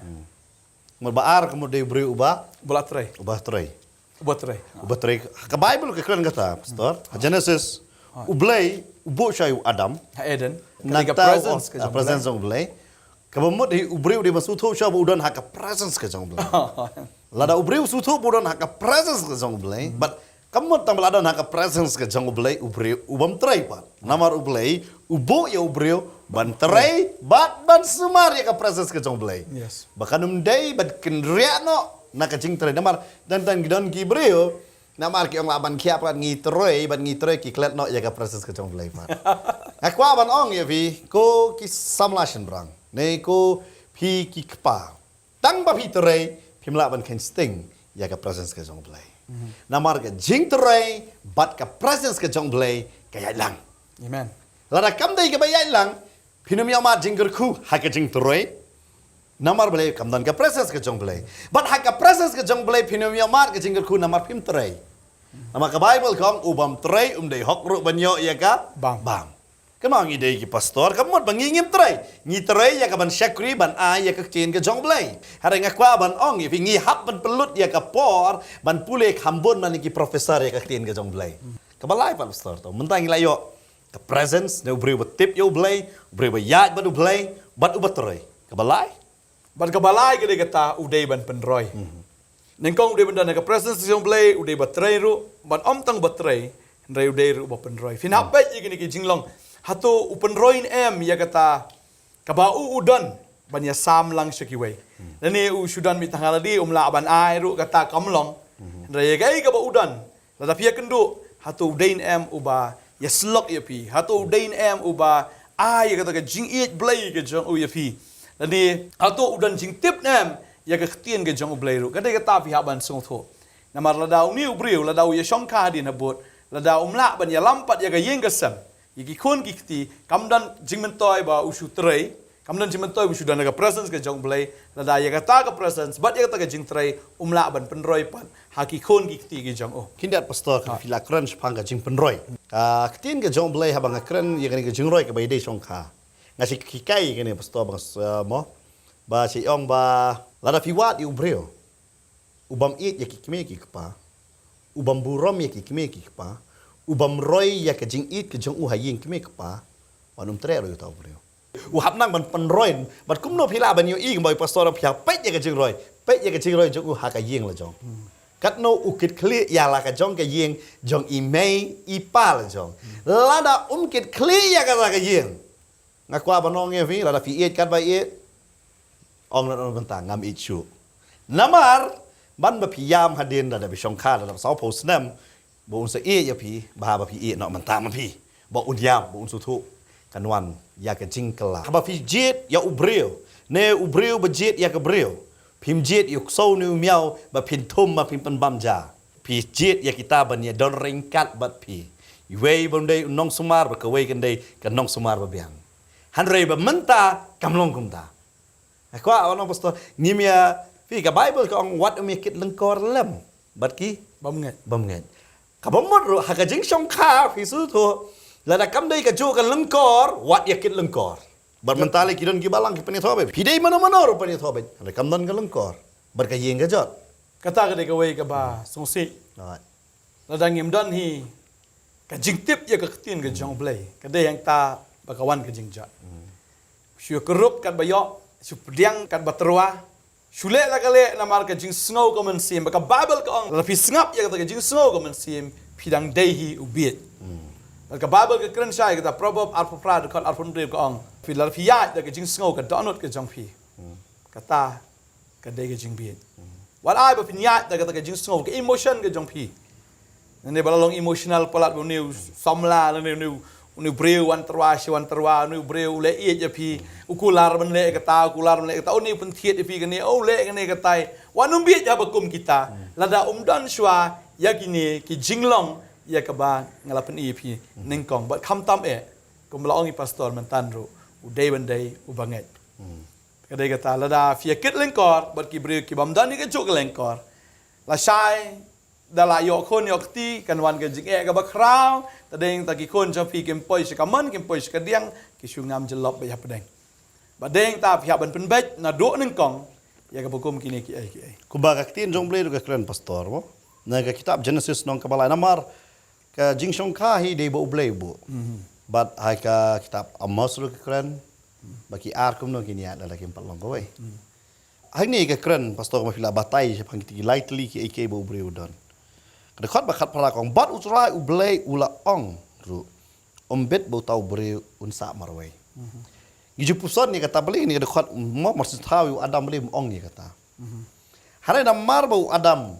Mut ba ar ka mut dei u briew uba, uba la trei. Uba trei. Uba trei. Uba trei. Ka Bible ka kren kata, Pastor. Ha Genesis, U Blei u buh sha u Adam. Ha Eden. Nangta ka presence ka jong U Blei. Kaba mut hi u briew u dei ban sngewthuh shuwa ba u don ha ka presence ka jong U Blei. Lada u briew u sngewthuh ba u don ha ka presence ka jong U Blei, but ka mut tang ba la don ha ka presence ka jong U Blei, u briew u bym trei pat. Namar U Blei u buh ïa u briew ban trei bad ban sumar ïa ka presence ka jong U Blei. Yes. Ba kan ym dei ban kynriah noh na ka jingtrei. Namar don tang ki don ki briew, namar ki ong lah ban kiap, kan ngi trei, ban ngi trei, ki klet noh ïa ka presence ka jong U Blei pat. Nga kwah ban ong ïa phi, ko ki samla shynrang, ne ko phi ki kpa. Tang ba phi trei, phim lah ban kheiñ sting ïa ka presence ka jong U Blei. Namar ka jingtrei bad ka presence ka jong U Blei ka ïaid lang. Amen. Lada kam dei kaba ïaid lang, phin ym ïoh mad jingkyrkhu ha ka jingtrei. Namar balei? Kam don ka presence ka jong U Blei. Bad ha ka presence ka jong U Blei phin ym ïoh mad ka jingkyrkhu namar phim trei. Namar ka Bible ka ong, u bym trei um dei hok ruh ban ïoh ïa ka bam. Bam. Kynmaw ngi dei ki pastor, ka mut ba ngi ngim trei. Ngi trei ïa ka ban shakri, ban ai ïa ka ktien ka jong U Blei. Hynrei nga kwah ban ong ïa phi, ngi hap ban pynlut ïa ka por ban pule kham bun man ki professor ïa ka ktien ka jong U Blei. Kaba lai pat, Pastor, to mynta ngi la ïoh ka presence, ne u briew ba tip ïa u Blei, u briew ba ïaid bad u Blei, bad u ba trei. Kaba lai. Bad kaba lai ka dei kata u dei ban pynroi. Nyngkong u dei ban don ha ka presence jong u Blei, u dei ba trei ruh, bad ym tang ba trei, hynrei u dei ruh ba pynroi. Phin hap peit ïa kine ki jinglong. Hato u pynroi ne em ïa kata kaba u u don ban ïasam lang sha kiwei. Lane u shu don mih tang ha lade, um lah ban ai ruh kata kam long. Hynrei ïa kaei kaba u don, lada phi ïakynduh, hato u dei ne em uba ïasyllok ïa phi, hato u dei ne em uba ai ïa kata ka jingïeit Blei ka jong u ïa phi. Lane hato u don jingtip ne em ïa ka ktien ka jong u Blei ruh. Ka dei kata phi hap ban sngewthuh. Namar lada une u briew, lada u ïashongkha hadien habud, lada um lah ban ïalam pat ïa ka ïing ka sem, ïa ki khun ki kti, kam don jingmyntoi ba u shu trei, kam don jingmyntoi ba u shu don ha ka presence ka jong u Blei, lada ïa kata ka presence bad ïa kata ka jingtrei um lah ban pynroi pat ha ki khun ki kti ki jong u. Khyndiat pastor, ka phi la kren shaphang ka jingpynroi. Ka ktien ka jong u Blei haba nga kren ïa kane ka jingroi kaba ïadei shongkha, nga shu hikai ïa kane pastor ba nga s-, eh, mo, ba shu ong ba lada phi wad ïa u briew u bym ïeit ïa ki kmie ki kpa, u bym burom ïa ki kmie ki kpa, u bym roi ïa ka jingïeit ka jong u ha ïing kmie kpa, wat nym treh ruh ïa uta u briew. U hap nang ban pynroi. Bad kumno phi lah ban ïohi, kumba i pastor, phi hap peit ïa ka jingroi, peit ïa ka jingroi jong u ha ka ïing la jong. Katno u kit khlieh ïa la ka jong ka ïing jong i mei i pa la jong. Lada um kit khlieh ïa kata ka ïing, nga kwah ban ong ïa phi, lada phi ïeit katba ïeit, ong na, na bynta ngam ïeit shuh. Namar ban ba phi ïam hadien, lada phi shongkha lada sawphew snem, ba un sa ïeit ïa phi, ba haba phi ïeit noh mynta ma phi, ba un ïam, ba un sngewthuh, kan wan ïa ka jingkylla. Haba phi jied ïa u briew, ne u briew ba jied ïa ka briew, phim jied ïa u ksew ne u miaw ba phin thum ma phin pynbam ja. Phi jied ïa kita ban ïadon ryngkat bad phi. Iwei ba un dei u nongsumar bad kawei kan dei ka nongsumar ba biang. Hynrei ba mynta kam long kumta. Nga kwah ong pastor, ngim ïa, phi, ka Bible ka ong wat ym ïa kit lyngkor lem bad ki bymngeit. Bymngeit. Kaba mut ruh ha ka jingshongkha phi sngewthuh, lada kam dei kajuh ka lyngkor, wat ïa kit lyngkor. Bad mynta lei ki don ki balang ki pynïathoh beit. Phi dei mano mano ruh pynïathoh beit. Hynrei kam don ka lyngkor bad ka ïing ka jot. Kata ka dei kawei kaba sngewsih. Right. Lada ngim don hi ka jingtip ïa ka ktien ka jong u Blei, ka dei hangta ba ka wan ka jingjot. Shu ïakyrduh katba ïoh, shu pdiang katba tyrwa, shu leh la ka leh namar ka jingsngew ka mynsiem. Ba ka Bible ka ong, lada phi sngap ïa kata ka jingsngew ka mynsiem, phi dang dei hi u bieit. Bad ka Bible ka kren shai, kata Proverb arphew phra dkhot arphew hynriew ka ong, phi, lada phi ïaid da ka jingsngew ka dohnud ka jong phi, kata ka dei ka jingbieit. Wat ai ba phin ïaid da kata ka jingsngew, ka emotion ka jong phi. Lane ba la long emotional palat ba une u samla, lane une u, une u briew wan tyrwa shi wan tyrwa, une u briew u leh ïeit ïa phi, u kular ban leh kata, u kular ban leh kata, une u pynthied ïa phi kane, u leh kane katai. Wat nym bieit haba kum kita. Lada um don shuwa ïa kine ki jinglong ïa kaba nga la pyni ïa phi nyngkong. Bad khamtam eh, kum la ong i pastor mynta ruh, u dei ban dei u bangeit. Ka dei kata, lada phi ïa kit lyngkor bad ki briew ki bym don ïa kajuh ka lyngkor, lashai da la ïoh khun ïoh kti, kan wan ka jingeh kaba khraw. Ta dei ta ki khun jong phi kim poi sha ka mon, kim poi sha ka diang, ki shu ngam jyllop beit hapdeng. Ba dei ta phi hap ban pynbeit naduh nyngkong ïa kaba kum kine kiei kiei. Kumba ka ktien jong u Blei ruh ka kren pastor mo, na ka kitab Genesis nong kaba lai, namar ka jingshongkha hi dei ba u Blei u buh. Bad ha ka kitab Amos ruh ka kren ba ki ar kumno kin ïaid lada kim pat long kawei. Hangne ka kren pastor, ma phi la batai shaphang kita ki lai tylli kiei kiei ba u briew u don. Ka dkhot ba khatphra ka ong, bad u Trai u Blei u la ong ruh, ym bit ba uta u briew un sah marwei. Ngi ju puson ïa kata, balei kane ka dkhot mo, mar shu thaw ïa u Adam, balei um ong ïa kata. Hynrei namar ba u Adam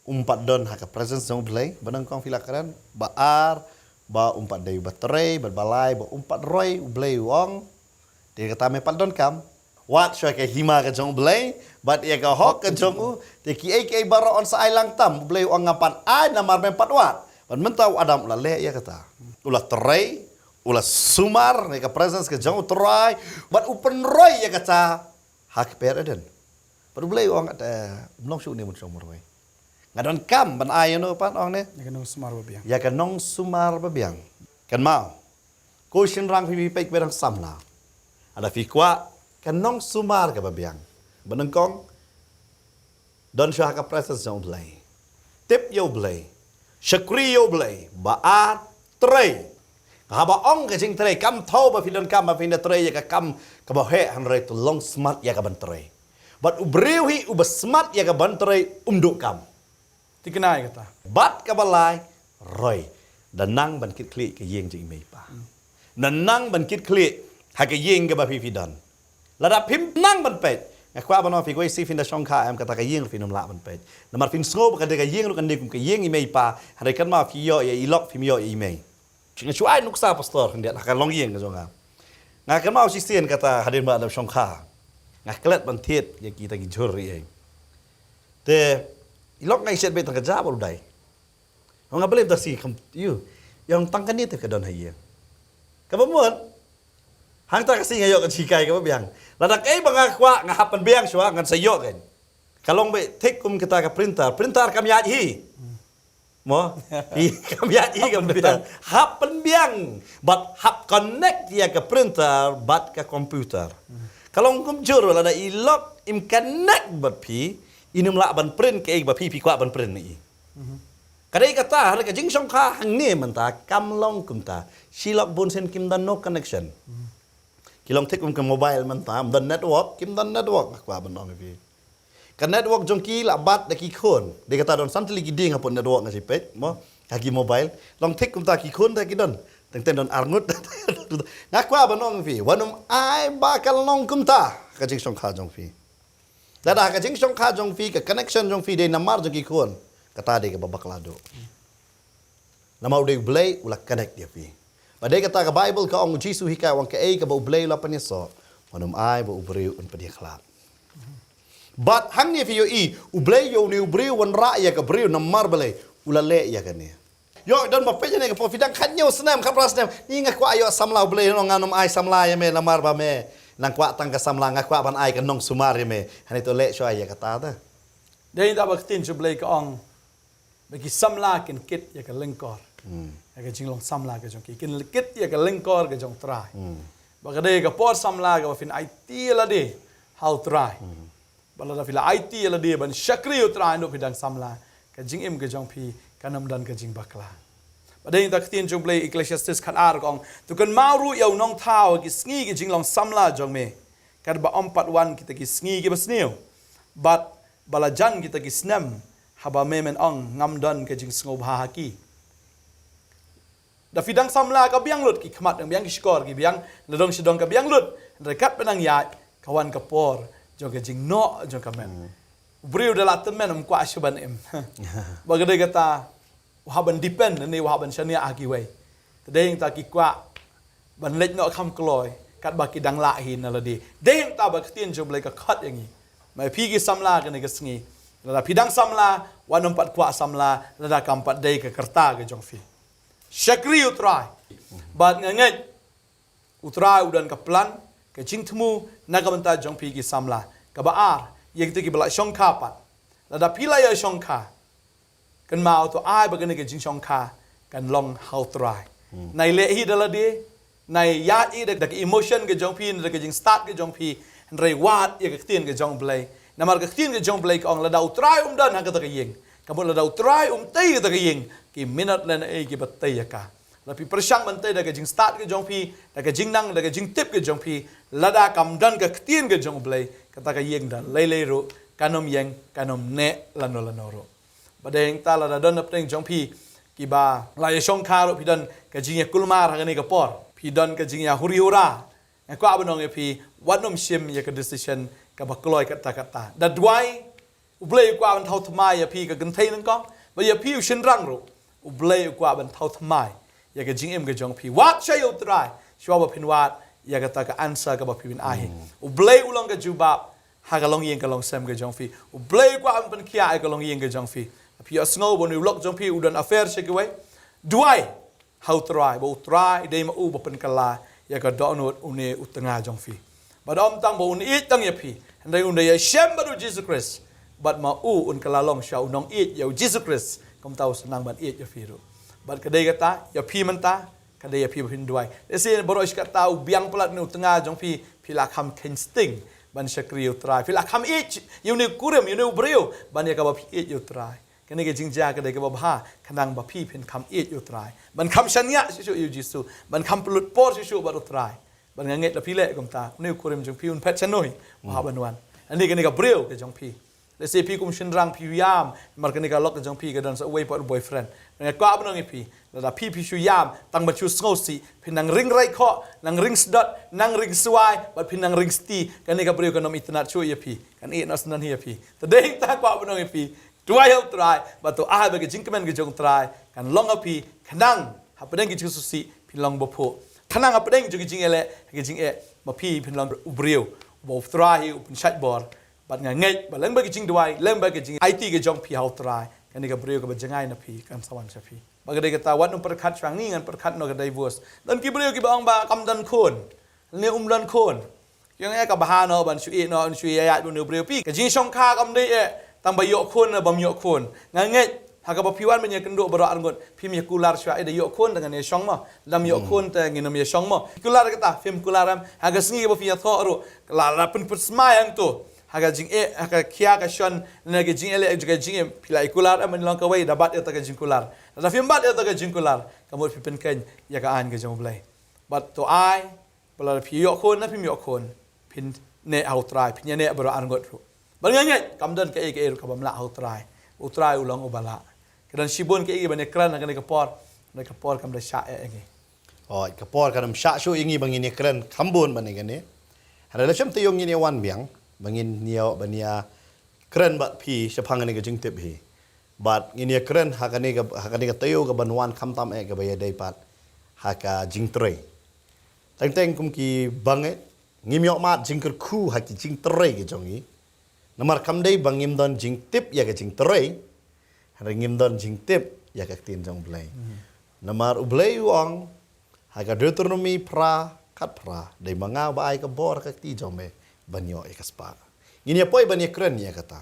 um pat don ha ka presence jong u Blei, ba nyngkong phi la kren, ba ar, ba um pat dei ba trei, ba, ba lai, ba um pat roi, u Blei u ong, te kata me pat donkam. Wat shuwa ka hima ka jong u Blei bad ïa ka hok ka jong u, te kiei kiei baroh yn sa ai lang tam, u Blei u ong ngam pat ai namar mem pat wad. Bad mynta u Adam u la leh ïa kata. U la trei, u la sumar ïa ka presence ka jong u Trai, bad u pynroi ïa kata ha ka kper Eden. Bad u Blei u ong, eh, ym long shuh une ban shong marwei. Nga donkam ban ai ïa uno pat, ong ne? Ïa ka nongsumar ba biang. Ïa ka nongsumar ba biang. Kynmaw, ko shynrang, phi, phi peit ba dang samla. Lada phi kwah ka nongsumar kaba biang, ba nyngkong, don shuwa ha ka presence jong u Blei. Tip ïa u Blei. Shakri ïa u Blei. Ba ar, trei. Haba ong ka jingtrei, kam thaw ba phi donkam ba phin da trei ïa ka kam kaba heh, hynrei to long smat ïa ka ban trei. Bad u briew hi uba smat ïa ka ban trei um duh kam. Thikna ïa kata. Bad kaba lai, roi, da nang ban kit khlieh ka ïing jong i mei i pa. Da nang ban kit khlieh ha ka ïing kaba phi phi don. Lada phim nang ban peit, nga kwah ban ong ïa phi, kawei sien phin da shongkha em, kata ka ïing phin ym lah ban peit. Namar phin sngew ba ka dei ka ïing ruh kan dei kum ka ïing i mei i pa, hynrei kynmaw phi ïoh ïa i lok, phim ïoh ïa i mei. Nga shu ai nuksa pastor khyndiat ha ka longïing ka jong nga. Nga kynmaw shisien kata hadien ba la shongkha, nga klet ban thied ïa kita ki jhur ïa i. Te i lok nga i shet beit tang ka ja bad u dai. Nga blame ta shi kham ïoh. Ïa tang kane te ka don ha ïing. Kaba mut, hangta ka sngi nga ïoh ka jinghikai kaba biang. Lada kaei ba nga kwah nga hap pynbiang shuwa ngan sa ïoh kan. Ka long beit thik kum kita ka printer. Printer kam ïaid hi. Mo? Hi, kam ïaid hi ka printer. Hap pynbiang. Bad hap connect ïa ka printer bad ka computer. Ka long kum jhur, lada i lok im connect bad phi, in ym lah ban print kaei ba phi phi kwah ban print na i. Ka dei kata, hynrei ka jingshongkha hangne mynta kam long kumta. Shi lok bun sien kim don no connection. Ki long thik kum ka mobile mynta, ym don network, kim don network, nga kwah ban ong ïa phi. Ka network jong ki la bat da ki khun. Dei kata don san tylli ki dieng hapoh network nga shu peit, mo. Ha ki mobile. Long thik kumta ki khun te ki don. Teng teng don arngut. Nga kwah ban ong ïa phi. Wat nym ai ba ka long kumta. Ka jingshongkha jong phi. Lada ka jingshongkha jong phi, ka connection jong phi dei namar jong ki khun. Kata dei kaba bakla duh. Namar u dei u Blei u la connect ïa phi. Ba dei kata ka Bible ka ong, u Jisu hikai u ong kaei kaba u Blei u la pynïasoh, wat nym ai ba u briew un pynïakhlad. Bad hangne phi ïohi, u Blei ïa une u briew wanrah ïa ka briew namar balei, u la leh ïa kane. Ïoh don ba peit ïa kane ka por phi dang khathynñiew snem, khatphra snem. Ni nga kwah ïoh samla, u Blei u ong ngan nym ai samla ïa me namar ba me nang kwah tang ka samla, nga kwah ban ai ka nongsumar ïa me. Hangne to leh shuwa ïa kata te. Dei da ba ka ktien jong u Blei ka ong, ba ki samla kin kit ïa ka lyngkor. Ïa ka jinglong samla ka jong ki. Kin kit ïa ka lyngkor ka jong u Trai. Ba ka dei ka por samla kaba phin aiti ïa lade ha u Trai. Ba lada phi la aiti ïa lade ban shakri u Trai naduh phi dang samla, ka jingim ka jong phi kan ym don ka jingbakla. Ba dei da ka ktien jong u Blei, Ecclesiastes khatar ka ong, to kynmaw ruh ïa u nongthaw ha ki sngi ki jinglong samla jong me, katba ym pat wan kita ki sngi kiba sniew. Bad ba la jan kita ki snem haba me men ong ngam don ka jingsngewbha ha ki. Da phi dang samla ka biang lut, ki khmat dang biang, ki shkor ki biang, la dong shi dong ka biang lut. Hynrei katba nang ïaid ka wan ka por jong ka jingnoh jong ka met. U briew da la tymmen um kwah shuh ban im. Ba ka dei kata u hap ban depend ne u hap ban shaniah ha kiwei. Te dei hangta ki kwah ban leit noh kham kloi katba ki dang lah hi na lade. Dei hangta ba ka ktien jong u Blei ka khot ïa ngi. Ma phi ki samla kane ka sngi, lada phi dang samla, wat nym pat kwah samla lada kam pat dei ka rta ka jong phi. Shakri u Trai. Bad nga ngeit u Trai u don ka plan, ka jingthmu na ka bynta jong phi ki samla. Kaba ar, ïa kita kiba la shongkha pat. Lada phi la ïa shongkha, kynmaw to ai ba kane ka jingshongkha kan long ha u Trai. Nai leh hi da lade, nai ïaid hi da ka emotion ka jong phi, da ka jingstad ka jong phi, hynrei wad ïa ka ktien ka jong u Blei. Namar ka ktien ka jong u Blei ka ong lada u Trai um don ha kata ka ïing, ka mut lada u Trai um tei kata ka ïing, ki minot lane kiba tei ïa ka. La phi pyrshang ban tei da ka jingstad ka jong phi, da ka jingnang, da ka jingtip ka jong phi, lada kam don ka ktien ka jong u Blei, kata ka ïing da lei lei ruh kan ym ïeng, kan ym neh lano lano ruh. Ba dei hangta lada don napdeng jong phi kiba la ïa shongkha ruh phi don ka jingïakulmar ha kane ka por, phi don ka jingïahuri hura. Nga kwah ban ong ïa phi, wat nym shim ïa ka decision kaba kloi katta katta. Da duwai, u Blei u kwah ban thaw thymmai ïa phi ka kynthei nyngkong, bad ïa phi u shynrang ruh, u Blei u kwah ban thaw thymmai ïa ka jingim ka jong phi. Wad sha ïa u Trai shuwa ba phin wad ïa kata ka answer kaba phi bin ai. U Blei u long ka jubab ha ka longïing ka longsem ka jong phi. U Blei u kwah ban pynkhiah ïa ka longïing ka jong phi. Phi ïohsngew ba une u lok jong phi u don affair sha kiwei, duwai ha u Trai, ba u Trai dei ma u ba pynkylla ïa ka dohnud une u tnga jong phi. Bad ym tang ba un ïeit tang ïa phi, hynrei un da ïashem bad u Jisu Khrist, bad ma u un kylla long sha u nongïeit ïa u Jisu Khrist, kumta u sa nang ban ïeit ïa phi ruh. Bad ka dei kata ïa phi mynta, ka dei ïa phi ba phin duwai. Lehse baroh shi katta u biang palat une u tnga jong phi, phi la kham kheiñ sting ban shakri ïa u Trai. Phi la kham ïeit ïa une u kurim, ïa une u briew ban ïa kaba phi ïeit ïa u Trai. Kane ka jingjia ka dei kaba bha, khnang ba phi phin kham ïeit ïa U Trai, ban kham shaniah shuh shuh ïa U Jisu, ban kham pynlut por shuh shuh bad U Trai. Ban nga ngeit la phi leh kumta, une u kurim jong phi un phet sha noi, u hap ban wan. Hangne kane ka briew ka jong phi. Lehse phi kum shynrang phi ïam, namar kane ka lok ka jong phi ka don sa uwei pat u boyfriend. Nga kwah ban ong ïa phi, lada phi phi shu ïam, tang ban shu sngewsih, phin nang ring raikhoh, nang ring sdot, nang ring swai, bad phin nang ring sti, kane ka briew kan ym itynnad shuh ïa phi, kan ïeh noh sdang hi ïa phi. Te dei tang kwah ban ong ïa phi, duwai ha U Trai, bad to ai ba ka jingkmen ka jong U Trai kan long ha phi, khnang hapdeng ki jingsngewsih phin long baphuh. Khnang hapdeng jong ki jingeh leh, ki jingeh, ba phi phin long u briew uba U Trai hi u pynshait bor. Bad nga ngeit ba lem bad ki jingduwai, lem bad ki jingaiti ka jong phi ha U Trai, kane ka briew kaba jngai na phi kan sa wan sha phi. Bad ka dei kata, wat nym pyrkhat shuwa, ngi ngan pyrkhat noh ka divorce. Don ki briew kiba ong ba kam don khun, ne um don khun. Ki ong eh, ka bha noh ban shu ïeh noh, shu ïaid bad une u briew. Phi, ka jingshongkha kam dei eh tang ba ïoh khun ne bym ïoh khun. Nga ngeit ha kaba phi wan ban ïakynduh baroh arngut, phim ïa kular shuwa, eh, da ïoh khun te ngan ïashong mo, da ym ïoh khun te ngin ym ïashong mo. Kular kata, phim kular em? Ha ka sngi kaba phi ïathoh ruh, la, la pyn, pynsmai hangto ha ka jingeh, ha ka khia ka shon, ne ka jingeh leh, ka jingeh, phi la ïa kular em? Ban long kawei, da bat ïa ta ka jingkular. Da phim bat ïa ta ka jingkular, ka mut phi pynkhein ïa ka aiñ ka jong U Blei. Bad to ai ba lada phi ïoh khun ne phim ïoh khun, phin neh ha U Trai, phin ïa neh baroh arngut ruh. Bad nga ngeit kam don kaei kaei ruh ka bym lah ha U Trai. U Trai u long uba lah. Ka don shibun kaei kaei ban ïakren ha kane ka por, kane ka por kam da shah eh ïa ngi. Oi, ka por kam da shah shuh ïa ngi ba ngin ïakren kham bun ban ïa kane. Hynrei la shem te ïoh ngin ïa wan biang ba ngin ïa, ban ïakren bad phi shaphang kane ka jingtip hi. Bad ngin ïakren ha kane ka, ha kane ka taïew kaban wan, khamtam eh kaba ïadei pat ha ka jingtrei. Teng teng kum ki bangeit, ngim ïoh mad jingkyrkhu ha ki jingtrei ki jong ngi. Namar kam dei ba ngim don jingtip ïa ka jingtrei, hynrei ngim don jingtip ïa ka ktien jong U Blei. Namar U Blei u ong ha ka Deuteronomi phra, khatphra, dei ma nga uba ai ka bor ha ka kti jong me ban ïoh ïa ka spah. Ngin ïa poi ban ïakren ïa kata.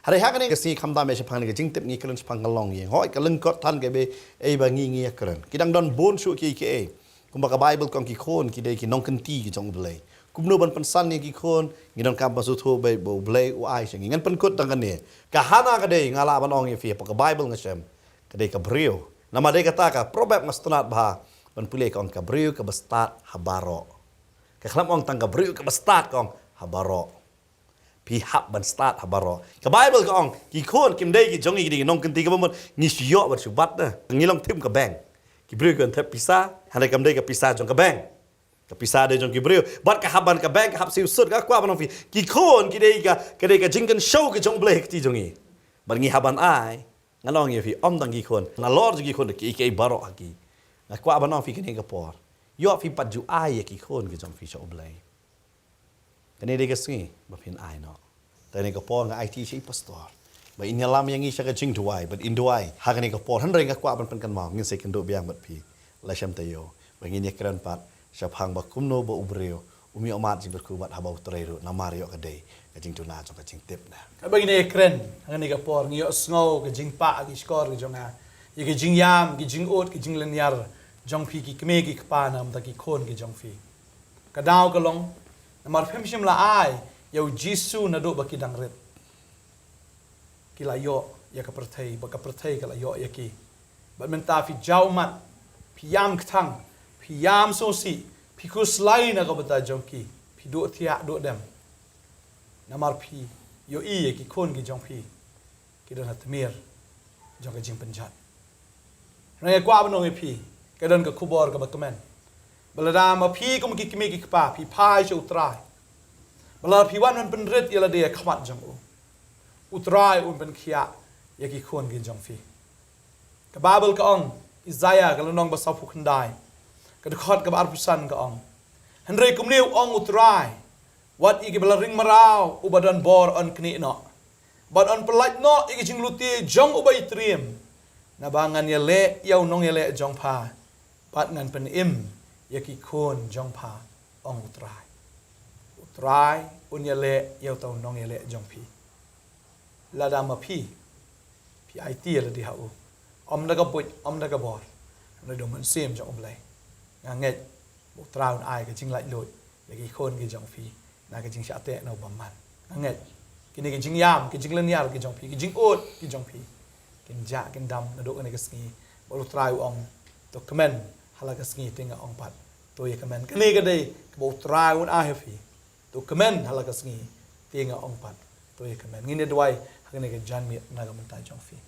Hynrei ha kane ka sngi khamtam eh shaphang kane ka jingtip ngi kren shaphang ka longïing. Hooid, ka lyngkot than kaba ei ba ngi ngi ïakren. Ki dang don bun shuh kiei kiei. Kumba ka Baibl ka ong ki khun ki dei ki nongkynti ki jong U Blei. Kumno ban pynsan ïa ki khun, ngi donkam ban sngewthuh ba U Blei u ai sha ngi. Ngan pynkut tang kane. Ka Hana ka dei, nga lah ban ong ïa phi, ha ka Baibl nga shem, ka dei ka briew. Namar dei kata ka Proverb nga sngewtynnat bha ban pule, ka ong ka briew kaba stad ha baroh. Ka khlem ong tang ka briew kaba stad, ka ong ha baroh. Phi hap ban stad ha baroh. Ka Baibl ka ong ki khun kim dei ki jong ngi, ki dei ki nongkynti, kaba mut ngi shu ïoh bad shu bat na. Ngi long thim ka bank. Ki briew ki wan thep pisa, hynrei kam dei ka pisa jong ka bank. Ka pisa dei jong ki briew. Bad ka hap ban ka bank, ka hap siew sut, nga kwah ban ong ïa phi, ki khun ki dei ka, ka dei ka jingkynshew ka jong U Blei ha ka kti jong ngi. Bad ngi hap ban ai. Ngan ong ïa phi, ym tang ki khun, nalor jong ki khun, kiei kiei baroh ha ki. Nga kwah ban ong ïa phi kane ka por, ïoh phi pat ju ai ïa ki khun ki jong phi sha U Blei. Kane dei ka sngi ba phin ai noh. Te kane ka por nga aiti sha i pastor ba in ïalam ïa ngi sha ka jingduwai, bad in duwai ha kane ka por. Hynrei nga kwah ban pynkynmaw, ngin sa ïakynduh biang bad phi la shem taïew, ba ngin ïakren pat shaphang ba kumno ba u briew um ïoh mad jingkyrkhu bad haba u trei ruh, namar ïoh ka dei ka jingduna jong ka jingtip na. Haba ngin ïakren ha kane ka por, ngi ïohsngew ka jingpah ha ki shkor ki jong nga ïa ka jingïam, ka jingud, ka jinglynñiar jong phi ki kmie ki kpa, namar ki khun ki jong phi. Ka daw ka long, namar phim shym la ai ïa U Jisu naduh ba ki dang rit, ki la ïoh ïa ka pyrthei, bad ka pyrthei ka la ïoh ïa ki. Bad mynta phi jaw ummat, phi ïam kthang, phi ïam sngewsih, phi khuslai na ka bynta jong ki, phi duh thiah duh dem. Namar phi ïohi ïa ki khun ki jong phi ki don ha tmier jong ka jingpynjot. Hynrei nga kwah ban ong ïa phi, ka don ka khubor kaba kmen, ba lada ma phi kum ki kmie ki kpa phi phai sha U Trai, ba lada phi wan ban pynrit ïa lade ha khmat jong u, U Trai un pynkhiah ïa ki khun ki jong phi. Ka Baibl ka ong, Isaiah ka lynnong ba sawphew khyndai, ka dkhot kaba arphew san ka ong, hynrei kumne u ong U Trai, wat ïa kiba la ring mraw uba don bor yn knieh noh, bad yn pyllait noh ïa ka jinglute jong uba ïatriem. Naba ngan ïaleh ïa u nongïaleh jong pha, bad ngan pynim ïa ki khun jong pha, ong U Trai. U Trai un ïaleh ïa uta u nongïaleh jong phi. Lada ma phi phi aiti ïa lade ha u, ym da ka buit, ym da ka bor, hynrei da u Mynsiem jong U Blei, nga ngeit ba U Trai un ai ka jinglaitluid ïa ki khun ki jong phi na ka jingshah teh na u bymman. Nga ngeit kine ki jingïam, ki jinglynñiar ki jong phi, ki jingud ki jong phi, kin jah kin dam naduh kane ka sngi. Bad U Trai u ong, to kmen ha la ka sngi te nga ong pat, to ïa kmen. Kane ka dei kaba U Trai un ai ha phi. To kmen ha la ka sngi te nga ong pat, to ïa kmen. Ngin ïa duwai ha kane ka janmiet na ka bynta jong phi.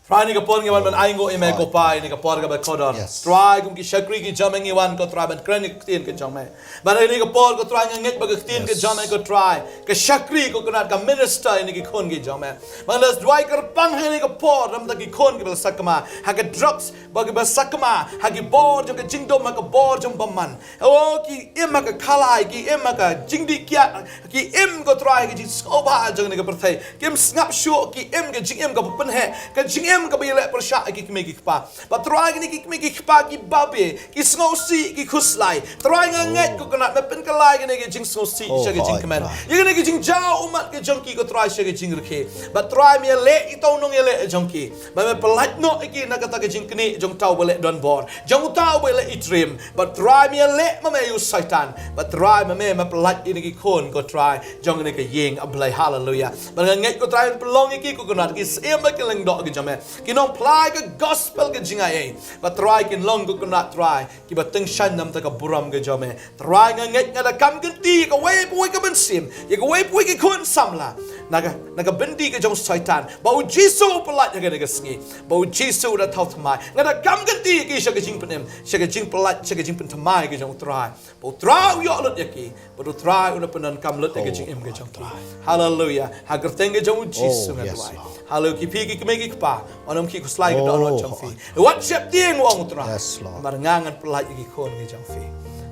Trai, ha kane ka por ngi wan ban ainguh ïa me ko Pa, ha kane ka por kaba kordor. Yes. Trai, kum ki shakri ki jong me ngi wan ko Trai ban kren ïa ka ktien ka jong me. Bad ha kane ka por ko Trai nga ngeit ba ka ktien ka jong me ko Trai, ka shakri ko Kynrad ka minister ïa kine ki khun ki jong me. Ba ngi la duwai kyrpang ha kane ka por namar ki khun kiba la sakma ha ka drugs, ba kiba sakma ha ki bor jong ka jingdum, ha ka bor jong bymman. O, ki im ha ka khalai, ki im ha ka jingdih kiad, ki im ko Trai ha ka jingsngewbha jong kane ka pyrthei. Ki im sngap shuh, ki im ka jingim kaba pynheh, ka jingim kaba ïaleh pyrshah ïa ki kmie ki kpa. Bad Trai kine ki kmie ki kpa ki babe, ki sngewsih, ki khuslai. Trai nga ngeit ko Kynrad me pynkylla ïa kane ka jingsngewsih sha ka jingkmen. Ïa kane ka jingjaw ummat ka jong ki ko Trai sha ka jingrkhie. Bad Trai me ïaleh ïa uto u nongïaleh jong ki. Bad me pyllait noh ïa ki na kata ka jingknieh jong uta uba leh donbor, jong uta uba leh itriem. Bad Trai me ïaleh ma me ïa u Soitan. Bad Trai ma me me pyllait ïa kine ki khun ko Trai jong kane ka ïing, A Blei, haleluia. Bad nga ngeit ko Trai me pynlong ïa ki ko Kynrad ki syiem bad ki lyngdoh ki jong me, ki nongphla ïa ka gospel ka jingaiei. Bad Trai kin long ko Kynrad Trai kiba tyngshaiñ namar ka burom ka jong me. Trai nga ngeit nga da kam kynti ïa kawei pa kawei ka mynsiem, ïa kawei pa kawei ki khun samla na ka, na ka byndi ka jong u Soitan. Ba U Jisu u pyllait ha kane ka sngi. Ba U Jisu u da thaw thymmai. Nga da kam kynti ïa ki sha ka jingpynim, sha ka jingpyllait, sha ka jingpynthymmai ka jong U Trai. Ba U Trai u ïoh lut ïa ki. Bad U Trai un da pyndonkam lut ïa ka jingim ka jong ki. Haleluia. Ha ka kyrteng ka jong U Jisu nga duwai. Haleluia. Ki phi ki kmie ki kpa, wat nym khih khuslai ka dohnud jong phi. Wat sheptieng, ong U Trai. Namar nga ngan pyllait ïa ki khun ki jong phi.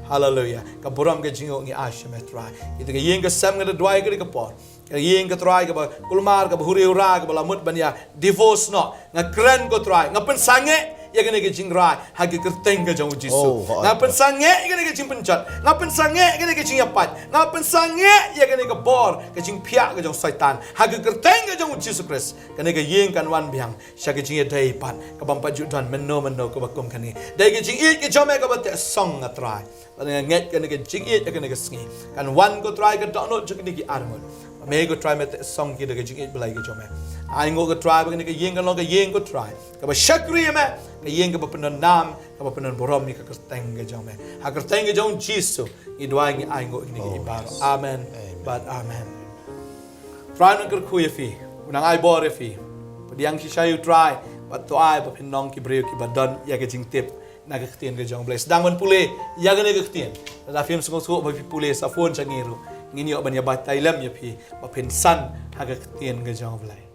Haleluia. Ka burom ka jingnguh ngi ai sha me Trai. Ïa kata ka ïing ka sem nga da duwai ha kane ka por. Ka ïing ko Trai kaba kulmar, kaba huri hura, kaba la mut ban ïa divorce noh. Nga kren ko Trai, nga pynsangeh ïa kane ka jingrai ha ka kyrteng ka jong U Jisu. Nga pynsangeh ïa kane ka jingpynjot, nga pynsangeh ïa kane ka jingïapait, nga pynsangeh ïa kane ka bor, ka jingphiah ka jong Soitan ha ka kyrteng ka jong U Jisu Khrist. Kane ka ïing kan wan biang sha ka jingïadei pat kaba ym pat ju don mynno mynno kaba kum kane. Dei ka jingïeit ka jong me kaba teh song, nga Trai. Bad nga ngeit kane ka jingïeit ha kane ka sngi kan wan ko Trai ka dohnud jong kine ki arngut. Ba me ko Trai me teh song ki da ka jingïeit Blei ka jong me. Ai nguh ko Trai ba kane ka ïing kan long ka ïing ko Trai kaba shakri ïa me, ka ïing kaba pyndon nam, kaba pyndon burom ïa ka kyrteng ka jong me. Ha ka kyrteng ka jong U Jisu ngi duwai, ngi ai nguh ïa kine ki baroh. Amen bad amen. Trai un nang kyrkhu ïa phi, un nang ai bor ïa phi. Pdiang shisha ïa U Trai bad to ai ba phin long ki briew kiba don ïa ka jingtip na ka ktien ka jong U Blei. Sdang ban pule ïa kane ka ktien. Lada phim sngewthuh ba phi pule, sa phone sha ngi ruh. Ngin ïoh ban ïa batai lem ïa phi ba phin san ha ka ktien ka jong U Blei.